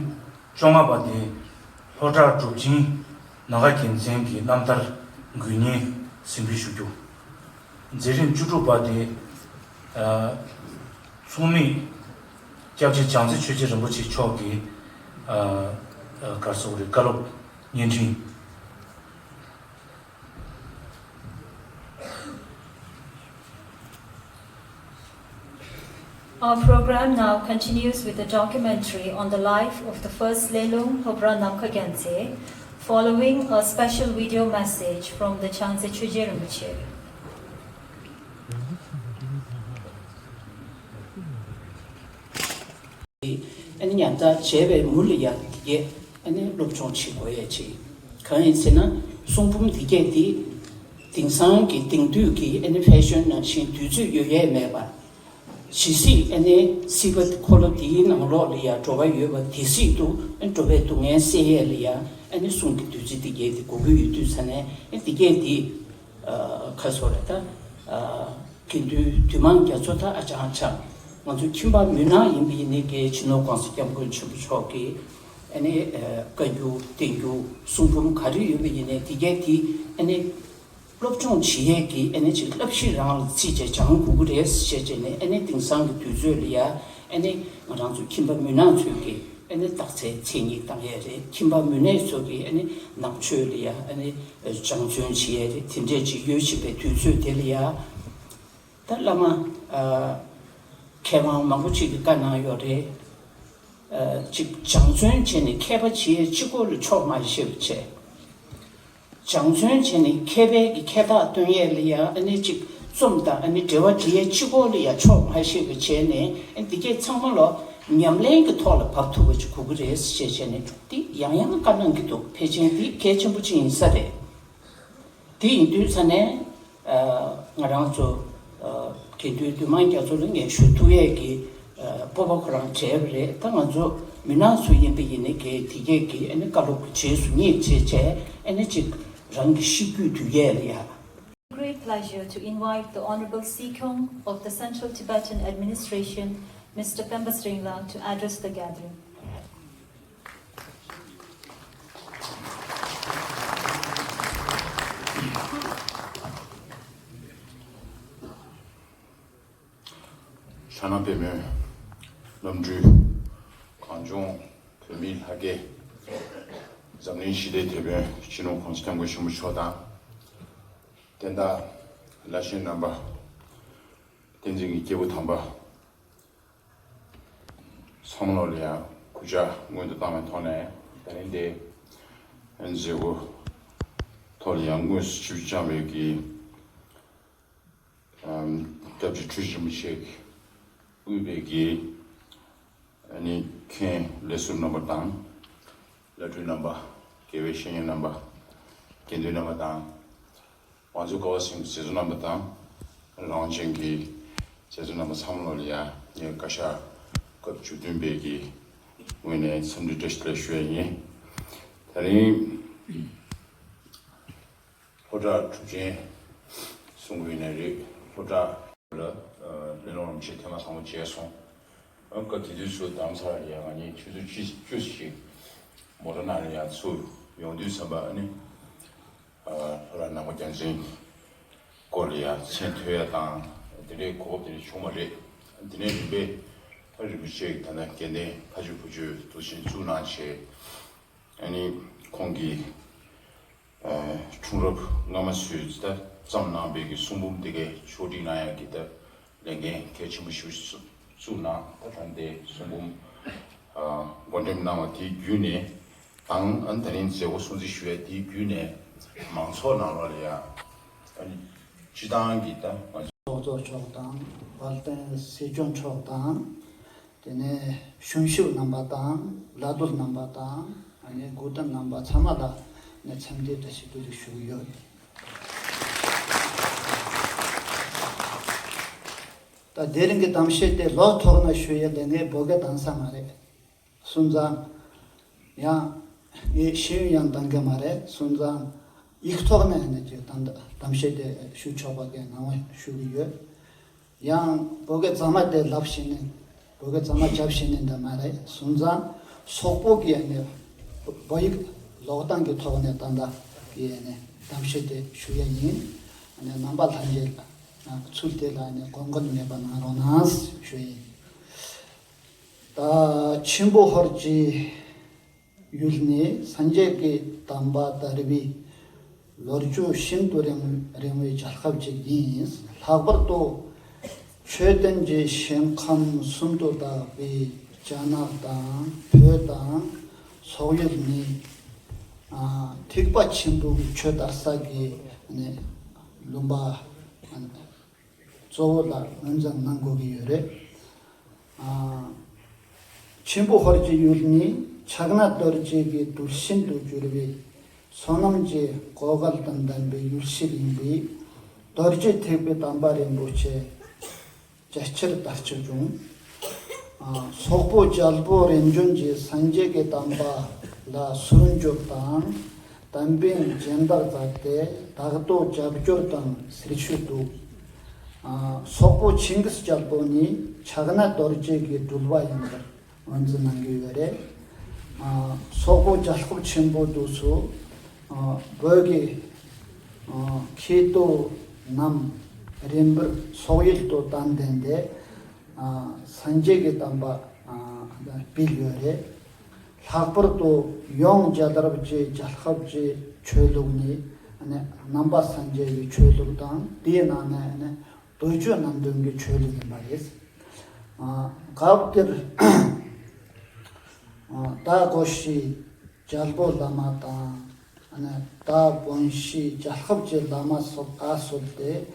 བཅོ་ལྔ་པ་དེ་ལྷོ་བྲག་གྲུབ་ཆེན་ནམ་མཁའ་རྒྱལ་མཚན་གྱི་རྣམ་ཐར་དགུ་བརྙན་གཟིགས་འབུལ་ཞུ་རྒྱུ། མཛད་རིམ་བཅུ་དྲུག་པ་དེ། ཨ། མཚུངས་མེད་སྐྱབས་རྗེ་བྱང་རྩེ་ཆོས་རྗེ་རིན་པོ་ཆེ་མཆོག་གི། ཨ། ཨ། ག་རེ་ཟེར་དགོས་རེད། བཀའ་སློབ་བརྙན་འཕྲིན། Our program now continues with a documentary on the life of the first Lelung Lhobra Namkha Gyaltse, following a special video message from the Changtse Choje Rinpoche. ཨ་ནི་ཉར་ཚགས་བྱས་པའི་མུ་ལ་ཡ་འདི་གས་ཨ་ནི་སློབ་སྦྱོང་བྱེད་དགོས་ཡས་ཅིག་གང་ཡིན་ཟེར་ན། གསུང་འབུམ་འདི་གས་འདི་དེང་སང་གི་དེང་དུས་ཀྱི་ཨ་ནི་ཕེ་ཤོན་ནང་བཞིན་དུས་ཚོད་ཡོད་ཡས་མེད་པ། ཇི་སྲིད་ཨ་ནི་སྲིད་པ་འཁོར་ལོ་འདིའི་ནང་ལོགས་ལ་ཡ་འགྲོ་བ་ཡོད་པ་དེ་སྲིད་དུ་ཨ་ནི་འགྲོ་བའི་སྡུག་བསྔལ་སེལ་ཡས་ལ་ཡ་ཨ་ནི་གསུང་གི་བདུད་རྩི་འདི་གས་འདི་དགོས་ཀྱི་ཡོད་དུས་ཙ་ནས། ཨ་འདི་གས་འདི། ཨ། ཁ་སོ་རེད་ད། ཨ། དགེ་འདུན་འདུས་མང་རྒྱ་མཚོ་ད་ཨ་ཅང་ཆགས། ང་ཚོ་ཁྱིམ་པ་མུན་ནག་ཡིན་པ་ཡིན་ནའི་གལ་ཆེ་ནོ་གོང་ས་སྐྱབས་མགོན་ཆེན་པོ་མཆོག་གིས་ཨ་ནི། ཨ། བཀའ་འགྱུར་བསྟན་འགྱུར་གསུང་འབུམ་ག་རེ་ཡོད་པ་ཡིན་ནའི་དེ་གས་དེ་ཨ་ནི་སློབ་སྦྱོང་བྱེད་ཡས་ཀྱི་ཨ་ནི་ཅིག་བསླབ་གཞི་རང་ལ་བརྩིས་བྱས་སྦྱང་དགོས་ཀྱི་རེད་ཟེར་བྱས་ནས། ཨ་ནི་དེང་སང་གི་དུས་ཚོད་ལ་ཡ་ཨ་ནི་ང་རང་ཚོ་ཁྱིམ་པ་མུན་ནག་ཚོས་ཀྱི་ཨ་ནི་རྟགས་གསལ་མཚན་ཉིད་བཏང་ཡས་རེད། ཁྱིམ་པ་མུན་ནག་ཚོ་གི་ཨ་ནི་ནང་ཆོས་ལ་ཡ་ཨ་ནི་སྦྱང་བརྩོན་བྱེད་ཡས་རེད། དེ་འདྲས་ཅིག་ཡོད་བཞིན་པའི་དུས་ཚོད་དེ་ལ་ཡ། ད་བླ་མ། ཨ། མཁས་དབང་མང་པོ་ཅིག་གིས་བཀའ་གནང་ཡོད་རེད། ཨ། ཅིག་སྦྱང་བརྩོན་བྱས་ནས་མཁས་པ་བྱེད་ཡས་གཅིག་པོ་ལ་ཆོག་མ་ཤེས་པ་བྱས། སྦྱང་བརྩོན་བྱས་ནས་མཁས་པའི་གི་མཁས་རྟགས་སྟོན་ཡས་ལ་ཡ་ཨ་ནི་ཅིག་རྩོམ་དང་ཨ་ནི་འགྲེལ་བ་འབྲི་ཡས་གཅིག་པོ་ལ་ཡ་ཆོག་མ་ཤེས་པ་བྱས་ནས། ཨ། འདི་གས་ཚང་མ་ལོ་ཉམས་ལེན་གྱི་ཐོག་ལ་བབས་ཐུབ་པ་ཅིག་དགོས་ཀྱི་རེད་ཟེར་བྱས་ནས་འདི་ཡང་ཡང་བཀའ་གནང་གི་འདུག་ཕལ་ཆེར་འདི་གལ་ཆེན་པོ་ཅིག་ཡིན་ས་རེད། དེ་ཡིན་དུས་ཙ་ནས། ཨ། ང་རང་ཚོ། ཨ། དགེ་འདུན་འདུས་མང་རྒྱ་མཚོ་ལ་ངས་ཞུ་ཐུབ་ཡས་ཀྱི། ཨ། སྤོབས་པ་ཁོ་རང་བྲལ་བ་རེད། ད་ང་ཚོ་མུན་ནག་ཚོ་ཡིན་པ་ཡིན་ནའི་གལ་དེ་གས་ཀྱི་ཨ་ནི་བཀའ་སློབ་ཀྱི་རྗེས་སུ་སྙེག་བྱས་བྱས། ཨ་ནི་ཅིག་རང་གི་ཤེས་རྒྱུད་དུ་ཡས་ལ་ཡ། Great pleasure to invite the Honorable Sikyong of the Central Tibetan Administration, Mister Pemba Sringla, to address the gathering. ཕྱག་ན་པདྨོའི་རྣམ་སྤྲུལ་གངས་ལྗོངས་བོད་མིའི་ལྷ་སྐལ། འཛམ་གླིང་ཞི་བདེའི་དེད་དཔོན་སྤྱི་ནོར་༸གོང་ས་༸སྐྱབས་མགོན་ཆེན་པོ་མཆོག་དང་། བསྟན་བདག་བླ་ཆེན་རྣམ་པ། བསྟན་འཛིན་གྱི་སྐྱེས་བུ་དམ་པ་ཚང་མ་ལོ་ལ་ཡང་གུས་ཕྱག་སྔོན་དུ་བཏང་བའི་ཐོག་ནས། ད་རིང་འདི་མཛད་སྒོ་ཐོག་ལ་ཡང་དངོས་སུ་ཆིབས་བསྒྱུར་བྱས་པའི་གི་སྐྱབས་རྗེ་ཁྲུས་རིན་པོ་ཆེ་དབུས་པའི་གི་ཨ་ནི་མཁན་ལས་ཟུར་རྣམ་པ་དང་། བླ་སྤྲུལ་རྣམ་པ། དགེ་བའི་བཤེས་གཉེན་རྣམ་པ། དགེ་འདུན་རྣམ་པ་དང་། ང་ཚོའི་སྐལ་བ་སེང་གེ་མཛད་གཙོ་རྣམ་པ་དང་། རང་ཅན་གྱི་མཛད་གཙོ་རྣམ་པ་ཚང་མ་ལོ་ལ་ཡང་ངས་བཀའ་ཤག་སྐབས་བཅུ་བདུན་པའི་གི་ངོས་ནས་འཚམས་འདྲི་བཀྲ་ཤིས་བདེ་ལེགས་ཞུ་ཡ་ཡིན། ད་རིང་ལྷོ་བྲག་གྲུབ་ཆེན་གསུང་གི་ཡོད་ནའི་རེད། ལྷོ་བྲག་ལ་སླེ་ལུང་རིན་པོ་ཆེ་ཐེངས་མ་དང་པོ་མཇལ་སོང་། ཨ་སྐབས་དེ་དུས་སུ་རྡ་རམ་ས་ལ་ཡ་ང་གཉིས་ཆུ་ཚོད་བཅུ་བཅུ་ཞིག་མོ་ཊ་ནང་ལ་ཡ་ཚུར་ཡོང་དུས་ཙམ་པ་ཨ་ནི། ལྷོ་བྲག་ནང་པ་རྒྱལ་མཚན་སྐོར་ལ་ཡ་མཚན་ཐོས་ཡ་དང་དེ་འདྲའི་གོ་སྐབས་དེ་འདྲ་བྱུང་བ་རེད། དེ་ནས་རིམ་པས་ཨ་རིན་པོ་ཆེ་གི་ད་ལྟ་དགེ་ལྡན་ཕ་ཇོ་བུ་ཇོ་དུ་ཆེན་བཙུགས་གནང་བྱས། ཨ་ནི་ཁོང་གིས་འཁྲུངས་རབས་སྔ་མ་ཚོས་ད་བརྩམས་གནང་བའི་གི་གསུང་འབུམ་དེ་གའི་ཕྱོགས་སྒྲིག་གནང་ཡ་གི་ད་ལས་འགན་གལ་ཆེན་པོ་ཞིག་བཙུགས་གནང་། ད་ད་ལྟའི་གསུང་འབུམ་འགོ་འགྲེམས་གནང་བ་དེའི་བརྒྱུད་ནས་དང་། ཨ་ནི་ད་རིང་མཛད་སྒོ་སྲུང་བརྩི་ཞུ་ཡ་དེའི་བརྒྱུད་ནས་མང་ཚོགས་ནང་ལོགས་ལ་ཡ་ཨ་ནི་སྤྱི་བཏང་གི་ད་ང་ཚོ་ཚོགས་གཙོ་མཆོག་དང་། དཔལ་ལྡན་སྲིད་སྐྱོང་མཆོག་དང་། དེ་ནས་གཞུང་ཞབས་རྣམ་པ་དང་། བླ་སྡོད་རྣམ་པ་དང་། ཨ་ནི་སྐུ་མགྲོན་རྣམ་པ་ཚང་མ་ལ་ནས་འཚམས་འདྲི་བཀྲ་ཤིས་བདེ་ལེགས་ཞུ་གི་ཡོད། ད་དེ་རིང་གི་གཏམ་བཤད་དེ་ལོ་ཐོག་ནས་ཞུ་ཡས་དེ་ངས་བོད་སྐད་གཏང་ས་མ་རེད། སོང་ཙང་ཡང་ངས་ཤེས་ཡོན་ཡང་གཏང་གི་མ་རེད། སོང་ཙང་ཡིག་ཐོག་ནས་ནས་ཅིག་གཏམ་གཏམ་བཤད་དེ་ཞུ་ཆོག་པ་གི་གནང་བ་ཞུ་གི་ཡོད། ཡང་བོད་སྐད་གཙང་མ་དེ་ལབ་ཤེས་ནི། བོད་སྐད་གཙང་མ་རྒྱབ་ཤེས་ནི་འདྲ་མ་རེད། སོང་ཙང་སོག་པོ་གི་ནི་བོད་ཡིག་ཀློག་སྟངས་ཀྱི་ཐོག་ནས་ད་ལྟ་གི་ནི་གཏམ་བཤད་དེ་ཞུ་ཡ་ཡིན། ནི་རྣམ་པ་ལྷན་རྒྱས་ལ་ཚུལ་དེ་ལ་ནི་དགོངས་འགལ་མེད་པ་གནང་རོགས་གནང་ཞུ་ཡ་ཡིན། ད་ཆེན་པོ་ཧོར་གྱི་ཡུལ་ནས་སངས་རྒྱས་ཀྱི་བསྟན་པ་དར་བའི་ལོ་རྒྱུས་ཤིན་ཏུ་རིང་རིང་བའི་རྒྱལ་ཁབ་ཅིག་ཡིན། ལྷག་པར་དུ་ཆོས་ལྡན་གྱི་ཞིང་ཁམས་གསུམ་དུ་དག་པའི་རྒྱ་ནག་དང་བོད་དང་སོག་ཡུལ་ནི་ཨ་ཐེག་པ་ཆེན་པོའི་ཆོས་དར་ས་གི་ནི་ལུང་པ་གཙོ་བོ་ལ་ངོས་འཛིན་གནང་དགོས་ཀྱི་ཡོད་རེད། ཨ། ཆེན་པོ་ཧོར་གྱི་ཡུལ་ནི་ཕྱག་ན་རྡོ་རྗེ་གི་གདུལ་ཞིང་དུ་གྱུར་པའི་བསོད་ནམས་ཀྱི་བགོ་སྐལ་དང་ལྡན་པའི་ཡུལ་ཞིག་ཡིན་པས། རྡོ་རྗེ་ཐེག་པའི་དམ་པ་རིན་པོ་ཆེ་རྒྱ་ཆེར་དར་ཁྱབ་བྱུང་། ཨ། སོག་པོ་རྒྱལ་པོ་རིམ་བྱོན་གྱིས་སངས་རྒྱས་ཀྱི་བསྟན་པ་ལ་སྲུང་སྐྱོབ་དང་། དམ་པའི་སྦྱིན་བདག་མཛད་དེ་བདག་ཏུ་རྒྱབ་སྐྱོར་དང་ཟེར་ཞུས་འདུག། ཨ། སོག་པོ་ཆིང་གིས་རྒྱལ་པོ་ནི་ཕྱག་ན་རྡོ་རྗེ་གི་སྤྲུལ་པ་ཡིན་པར་ངོས་འཛིན་གནང་གི་ཡོད་རེད། ཨ། སོག་པོ་རྒྱལ་ཁབ་ཆེན་པོ་དེ་ཚོ། ཨ། བོད་ཀྱི། ཨ། ཁྱད་དུ་ནམ་རིམ་པར་སོག་ཡུལ་དུ་དམ་བདེན་ཏེ། ཨ། སངས་རྒྱས་ཀྱི་བསྟན་པ། ཨ། སྤེལ་ཡོད་རེད། ལྷག་པར་དུ་ཡང་རྒྱལ་རབས་ཀྱི་རྒྱལ་ཁབ་ཀྱི་ཆོས་ལུགས་ནི་ནི་ནང་པ་སངས་རྒྱས་ཀྱི་ཆོས་ལུགས་དང་། དེའི་ནང་ནས་ནི་བསྟོད་བཅོས་རྣམ་འདོན་གྱི་ཆོས་ལུགས་ཡིན་པ་རེད། ཨ། སྐབས་དེར་ཨ། ད་གོ་ཤྲི་རྒྱལ་པོ་བླ་མ་དང་། ཨ་ནི་ད་བོན་ཤྲི་རྒྱལ་ཁབ་ཀྱི་བླ་མ་སོགས་ཨ་སོགས་ཏེ།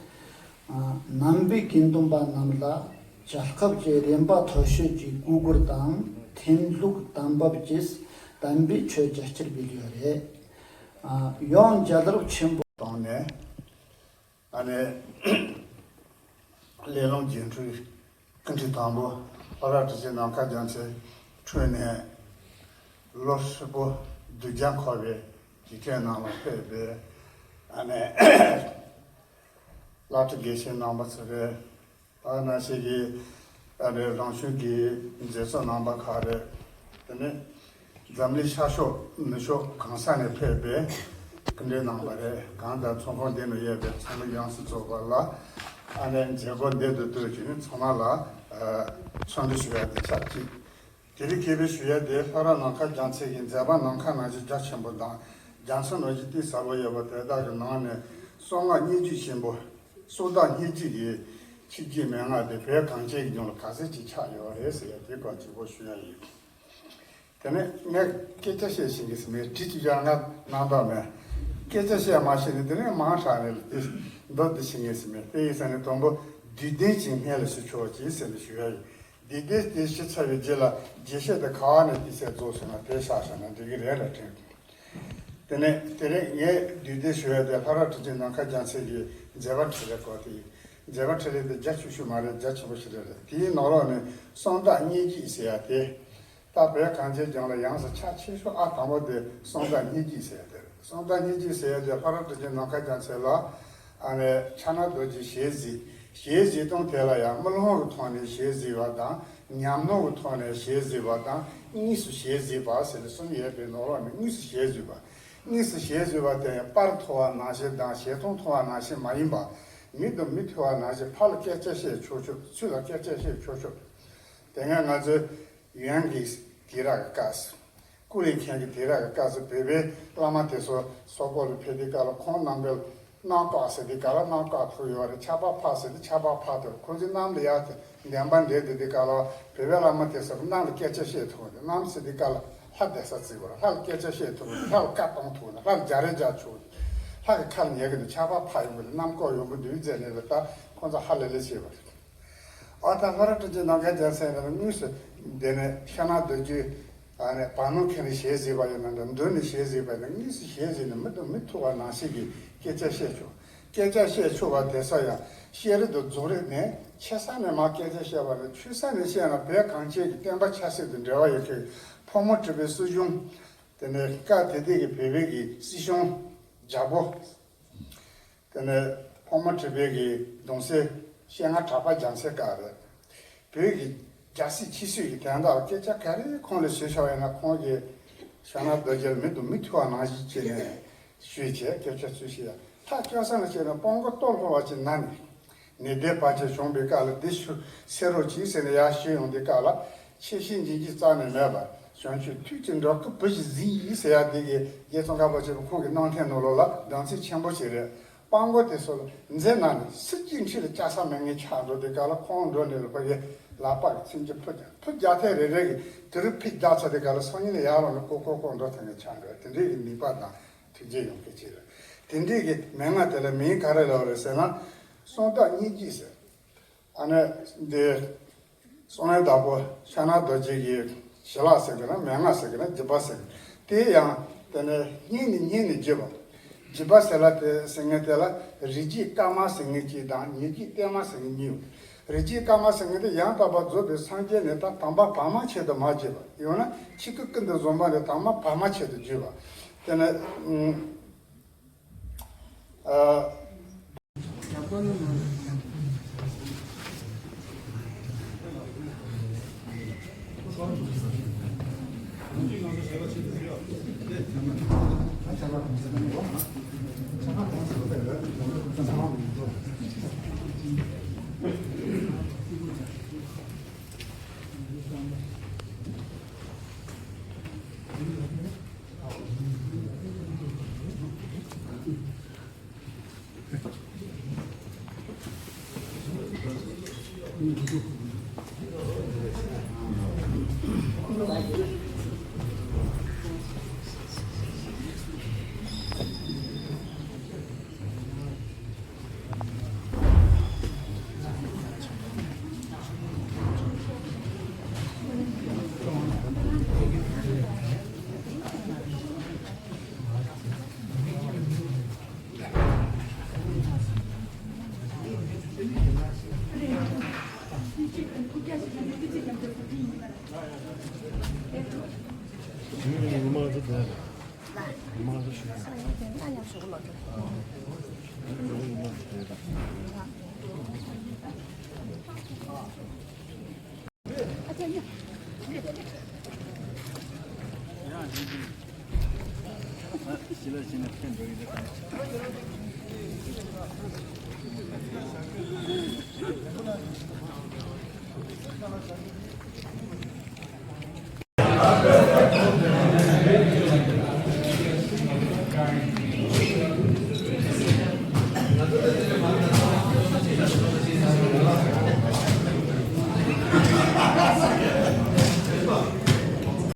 ཨ། ནང་པའི་དགེ་འདུན་པ་རྣམས་ལ་རྒྱལ་ཁབ་ཀྱི་རིམ་པ་མཐོ་ཤོས་ཀྱི་སྐུ་གུར་དང་ཐིམ་ལུགས་དམ་བབས་ཀྱིས་དམ་པའི་ཆོས་རྒྱ་ཆེར་སྤེལ་ཡོད་རེད། ཨ། ཡང་རྒྱལ་རབས་ཆེན་པོ་བཏང་ནས། ཨ་ནི་སླེ་ལུང་རྒྱན་སྤྲུལ་སྐུ་ཕྲེང་དང་པོ་ལྷོ་བྲག་གྲུབ་ཆེན་ནམ་མཁའ་རྒྱལ་མཚན་འཁྲུངས་ནས་ལོ་ཧྲིལ་པོ་དུས་འགྱངས་འཁོར་བའི་འཇིག་རྟེན་ནང་ལ་ཕེབས་པའི། ཨ་ནི་བླ་སྤྲུལ་དགེ་བཤེས་རྣམ་པ་ཚོ་རེད། ཨ་ནང་བཞིན་གྱི་ཨ་ནི་རང་གཞུང་གི་མཛད་གཙོ་རྣམ་པ་ཁག་རེད། དེ་ནས་འཛམ་གླིང་ཤར་ཕྱོགས་ནུབ་ཕྱོགས་གང་ས་ནས་ཕེབས་པའི་སྐུ་མགྲོན་རྣམ་པ་རེད། གང་ལྟར་ཚོགས་ཁང་འདི་ནང་ཡོད་པའི་ཚང་མ་ཡོངས་སུ་རྫོགས་པ་ལ་ ཨ་ནེ་མཛད་སྒོ་འདི་དུ་བཏོད་ཀྱི་ནི་ཚང་མ་ལ་ཨ་འཚམས་འདྲི་ཞུ་ཡ་དེ་ཆགས་ཀྱི། དེ་རིང་མཁས་པའི་ཞུ་ཡ་དེ་ལྷ་རབ་ནམ་མཁའ་རྒྱལ་མཚན་གྱི་མཛད་པ་ནམ་མཁའ་ནང་བཞིན་རྒྱ་ཆེན་པོ་དང་རྒྱལ་མཚན་ནང་བཞིན་གཏིང་ཟབ་པོ་ཡོད་པ་དེ་དག་གི་ནང་ནས་གསང་སྔགས་སྙན་བརྒྱུད་ཆེན་པོ་གསང་བདག་སྙན་བརྒྱུད་ཀྱི་ཆིག་བརྒྱའི་མན་ངག་དེ་བོད་གངས་ཅན་གྱི་ལྗོངས་ལ་ག་ཚད་ཅིག་ཆགས་ཡོད་རེད་ཟེར་ཡ་དེ་སྐོར་གཅིག་པོ་ཞུ་ཡ་ཡིན། དེ་ནས་ངས་སྐད་ཆ་བཤད་ཤེས་ཀྱི་ཟེར་མེད། དྲི་གཅིག་ཡང་ང་རྣམ་དག་མེད། སྐད་ཆ་བཤད་མ་ཤེས་ནས་དེ་ནས་མང་དྲགས་ནས་དེ་མདོ་འདི་ཤེས་ངེས་ཟེར་མེད། དེ་ཡིན་ས་ནས་དང་པོ་བསྡུས་ལྡན་གྱི་སྔོན་ལ་ཞུ་ཆོག་ཅིག་ཟེར་ནས་ཞུ་ཡ་ཡིན། བསྡུས་ལྡན་དེ་ཞུ་ཚར་བའི་རྗེས་ལ་རྒྱས་བཤད་དེ་ག་བ་ནས་དེ་སེ་རྫོགས་སོང་ན་དེ་བཞག་བཞག་ན་འགྲིག་གི་རེད་ལ་དྲན། དེ་ནས་དེ་རིང་ངས་བསྡུས་ལྡན་ཞུ་ཡ་དེ་ལྷ་རབ་གྲུབ་ཆེན་ནམ་མཁའ་རྒྱལ་མཚན་གྱི་མཛད་པ་འཕྲིན་ལས་སྐོར་དེ་ཡིན། མཛད་པ་འཕྲིན་ལས་དེ་རྒྱ་ཆུང་ཆུང་མ་རེད། རྒྱ་ཆེན་པོ་ཞིག་རེད། དེའི་ནང་ལོགས་ནས་གསང་བདག་སྙན་བརྒྱུད་ཟེར་ཡ་དེ། ད་བོད་གངས་ཅན་ལྗོངས་ལ་ཡོངས་སུ་ཁྱབ་ཆེ་ཤོས་ཨ་དང་པོ་དེ་གསང་བདག་སྙན་བརྒྱུད་ཟེར་ཡ་དེ་རེད། གསང་བདག་སྙན་བརྒྱུད་ཟེར་ཡ་དེ་ལྷ་རབ་གྲུབ་ཆེན་ནམ་མཁའ་རྒྱལ་མཚན་ལ་ཨ་ནི་ཕྱག་ན་རྡོ་རྗེའི་ཞལ་གཟིགས། ཞལ་གཟིགས་སྟངས་དེ་ལ་ཡང་དམུས་ལོང་གི་ཐོག་ནས་ཞལ་གཟིགས་པ་དང་། ཉམས་སྣང་གི་ཐོག་ནས་ཞལ་གཟིགས་པ་དང་། དངོས་སུ་ཞལ་གཟིགས་པ་ཟེར་ནས་གསུམ་ཡོད་པའི་ནང་ལོགས་ནས་དངོས་སུ་ཞལ་གཟིགས་པ། དངོས་སུ་ཞལ་གཟིགས་པ་དེ་ཡང་པར་མཐོང་བ་ནང་བཞིན་དང་ཞལ་མཐོང་མཐོང་བ་ནང་བཞིན་མ་ཡིན་པ། མིག་དང་མི་ཐུག་པ་ནང་བཞིན་ཕར་ལ་སྐད་ཆ་བཤད་ཆོག་ཆོག་ཚུར་ལ་སྐད་ཆ་བཤད་ཆོག་ཆོག་དེ་སྔ་ང་ཚོའི་ཡོན་གྱི་དུས་རབས་ཀྱི་སྐབས་སུ། ཀུན་ལེགས་མཁན་གྱི་དུས་རབས་ཀྱི་སྐབས་སུ་བོད་པའི་བླ་མ་དེ་ཚོ་སོག་པོ་ལ་ཕེབས་དུས་སྐབས་ལ་ཁོང་རྣམ་པས་གནམ་བཀག་ཟེར་དུས་སྐབས་ལ་གནམ་བཀག་ཐུག་ཡོད་རེད། ཆར་པ་ཕབ་ཟེར་དུས་ཆར་པ་ཕབ་ཐུབ། ཁོ་ཚོས་གནམ་ལ་ཡར་དེ་འདོན་པ་འདྲེན་དུས་དུས་སྐབས་ལ་བོད་པའི་བླ་མ་དེ་ཚོ་གནམ་ལ་སྐད་ཆ་བཤད་ཐུབ་རེད། གནམ་ཟེར་དུས་སྐབས་ལ་ལྷ་བསྡད་ས་བརྩི་དགོས་རེད། ལྷ་ལ་སྐད་ཆ་བཤད་ཐུབ་རེད། ལྷ་ལ་བཀའ་གཏོང་ཐུབ་རེད། ལྷ་ལ་རྒྱག་རེས་རྒྱག་ཆོག་རེད། ལྷ་གི་ཁ་ལ་ཉན་གི་འདུག་ཆར་པ་ཕབ་ཡོང་གི་རེད། གནམ་བཀོད་ཡོང་གི་འདུག་ཟེར་ནས་ད་ཁོང་ཚོ་ཧ་ལས་ལས་བྱས་པ་རེད། ཨ་ད་ལྷ་རབ་གྲུབ་ཆེན་ནམ་མཁའ་རྒྱལ་མཚན་ཡིན་ན་དངོས་སུ་འདི་ནས་ཕྱག་ན་རྡོ་རྗེ་ཨ་ནི་བར་སྣང་ཁེངས་ནས་ཞལ་གཟིགས་པ་ཡིན་ན་འདྲ། མདུན་ནས་ཞལ་གཟིགས་པ་ཡིན་ན་དངོས་སུ་ཞལ་གཟིགས་ནས་མི་དང་མི་ཐུག་པ་ནང་བཞིན་གྱི་སྐད་ཆ་བཤད་ཆོག་སྐད་ཆ་བཤད་ཆོག་པ་དེ་ཚོ་ཡང་ཤེས་རིག་དང་རྫོགས་རིག་ནས་ཆེ་ས་ནས་མར་སྐད་ཆ་བཤད་པ་རེད། ཆུང་ས་ནས་བཤད་ན་བོད་གངས་ཅན་གྱི་བསྟན་པ་ཆབ་སྲིད་དང་འབྲེལ་བ་ཡོད་མཁན་ཕོ་མོ་གྲུ་པའི་སྲིད་གཞུང་། དེ་ནས་སྐབས་དེ་དུས་ཀྱི་བོད་པའི་གི་སྲིད་གཞུང་རྒྱལ་པོ། དེ་ནས་ཕོ་མོ་གྲུ་པའི་གི་གདུང་སྲས་སྤྱན་སྔ་གྲགས་པ་རྒྱལ་མཚན་སྐབས་རེད། བོད་ཀྱི་རྒྱལ་སྲིད་ཕྱི་སྲིད་ཀྱི་དོན་དག་སྐད་ཆ་ག་རེ་ཁོང་ལ་ཞུས་ཆོག་ཡིན་ན་ཁོང་གིས་ཕྱག་ན་རྡོ་རྗེ་ལ་མི་དང་མི་ཐུག་པ་ནང་བཞིན་བྱས་ནས་ཞུས་བྱས་སྐད་ཆ་ཚུལ་བཞིན་ཡང་ལྷ་སྐལ་བཟང་ལ་བྱས་ན་སྤང་སྒོ་སྟོད་ལྷོ་བ་ཅིག་ན་ནས་ནི་དེ་བར་ཆད་བྱུང་བའི་སྐབས་ལ་འདི་ཞུ་སེ་རོ་གྱིས་ཟེར་ནས་ཡར་ཞུས་ཡོང་དུས་སྐབས་ལ། ཆེ་ཞིང་འཇིགས་བྱེད་རྩ་ནས་མེད་པ། བྱང་ཆུབ་ཐུགས་ཀྱི་འགྲོ་ཀུན་བུ་བཞིན་གཟིགས་ཡིན་ཟེར་ཡ་འདི་གི་རྗེ་ཙོང་ཁ་པ་ཆེན་པོ་ཁོང་གི་རྣམ་ཐར་ནང་ལོགས་ལ་གདམས་ཚིག་ཆེན་པོ་ཞིག་རེད། སྤང་སྒོ་དེ་ཚོ་ལ་འཛེགས་ན་ནི་སྲིད་ཀྱི་འཁྲིས་ལ་སྐྱེ་ས་མེད་མཁན་ཆགས་འགྲོ་དུས་སྐབས་ལ་ཁོང་འགྲོ་ནས་ལ་ཕ་གི་ལག་པ་གི་ཚིགས་ཀྱི་ཕུ་རྒྱག་ཕུ་རྒྱག་ཐེངས་རེ་རེ་གི་དུ་རུ་ཕུ་རྒྱག་ཚར་དུས་སྐབས་ལ་སང་ཉིན་ལ་ཡར་ལོངས་ནས་ཀོ་ཀོ་ཀོ་འགྲོ་ཐུབ་མཁན་ཆགས་འགྲོ། དེ་འདྲའི་གི་ནུས་པ་དང་ཐུགས་རྗེ་ཡོང་མཁན་ཅིག་རེད། དེ་འདྲའི་གི་མན་ངག་དེ་ལ་མིང་ག་རེ་ལབ་རེད་ཟེར་ན། གསང་བདག་སྙན་བརྒྱུད་ཟེར། ཨ་ནི་འདི་གསང་བའི་བདག་པོ་ཕྱག་ན་རྡོ་རྗེ་གི་ཞལ་ལག་ཟེར་གི་ན་མན་ངག་ཟེར་གི་ན་བརྒྱུད་པ་ཟེར་གི། དེ་ཡང་དེ་ནས་སྙན་ནས་སྙན་ནས་བརྒྱུད་པ། བརྒྱུད་པ་ཟེར་ལ་དེ་ཟེར་མཁན་དེ་ལ་རིགས་བརྒྱུད་བཀའ་མ་ཟེར་མཁན་གཅིག་དང་ཉེ་བརྒྱུད་གཏད་མ་ཟེར་མཁན་གཉིས་ཡོད། རིགས་བརྒྱུད་བཀའ་མ་ཟེར་མཁན་དེ་ཡང་དག་པར་རྫོགས་པའི་སངས་རྒྱས་ནས་ད་དམ་པ་བར་མ་ཆད་དུ་མ་བརྒྱུད་པ། ཡང་ན་ཆོས་སྐུ་ཀུན་ཏུ་བཟང་པོ་ནས་དམ་པ་བར་མ་ཆད་དུ་བརྒྱུད་པ། དེ་ནས་ཨ།